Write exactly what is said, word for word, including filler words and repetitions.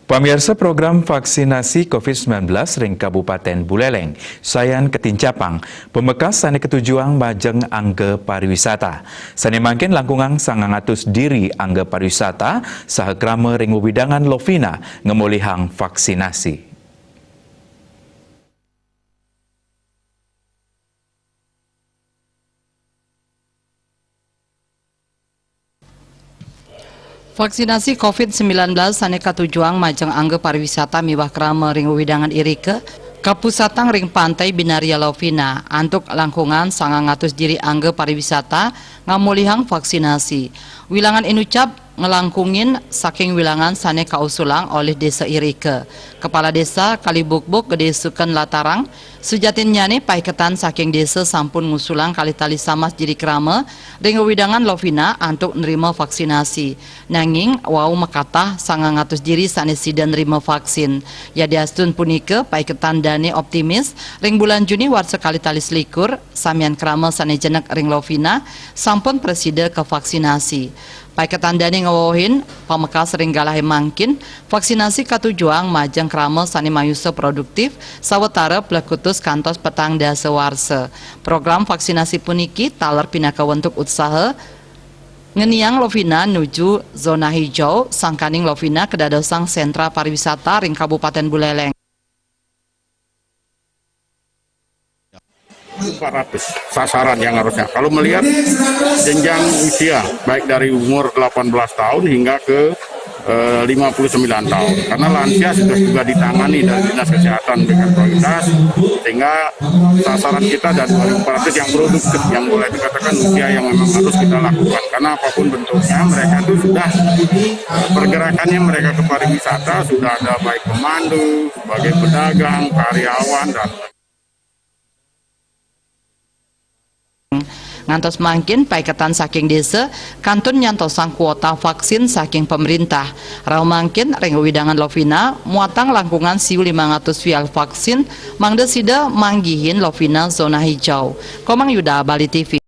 Pamiarsa, program vaksinasi covid sembilan belas ring Kabupaten Buleleng sayan katincapang, pamekas sane katujuang majeng angga pariwisata. Sane mangkin langkungang sangang atus diri angga pariwisata saha krama ring wewidangan Lovina ngamolihang vaksinasi. Vaksinasi covid sembilan belas sane katujuang majeng angga pariwisata miwah krama ring wewidangan irika, kapusatang ring Pantai Binaria Lovina, antuk langkungan sangang atus diri angga pariwisata ngamolihang vaksinasi. Wilangan inucap nglangkungin saking wilangan sane kausulang olih desa irika. Kepala Desa Kalibukbuk Gede Suken Latarang, sujatinnyane paiketan saking desa sampun ngusulang kalih tali samas diri krama ring wewidangan Lovina antuk nrima vaksinasi. Nanging wau makatah sangang atus diri sane sida nrima vaksin. Yadiastun punika, paiketan dane optimis ring bulan Juni warsa kalih tali selikur, samian krama sane jenek ring Lovina sampun prasida kavaksinasi. Paiketan dane ngwewehin pamekas ring galahe mangkin, vaksinasi katujuang majeng krama sane mayusa produktif sawatara plekutus kantos petang dasa warsa. Program vaksinasi puniki taler pinaka wentuk utsaha ngeniang Lovina nuju zona hijau, sangkaning Lovina kadadosang sentra pariwisata ring Kabupaten Buleleng. Empat ratus sasaran yang harusnya. Kalau melihat jenjang usia, baik dari umur delapan belas tahun hingga ke eh, lima puluh sembilan tahun. Karena lansia sudah juga ditangani dari Dinas Kesehatan dengan prioritas, sehingga sasaran kita ada dua ribu empat ratus yang produktif, yang boleh dikatakan usia yang memang harus kita lakukan. Karena apapun bentuknya, mereka itu sudah pergerakannya, mereka ke pariwisata sudah ada, baik pemandu, sebagai pedagang, karyawan, dan Ngantos mangkin, paiketan saking desa kantun nyantosang kuota vaksin saking pamerintah. Rauh mangkin, ring wewidangan Lovina muatang langkungan siu limang atus vial vaksin, mangda sida manggihin Lovina zona hijau. Komang Yuda, Bali T V.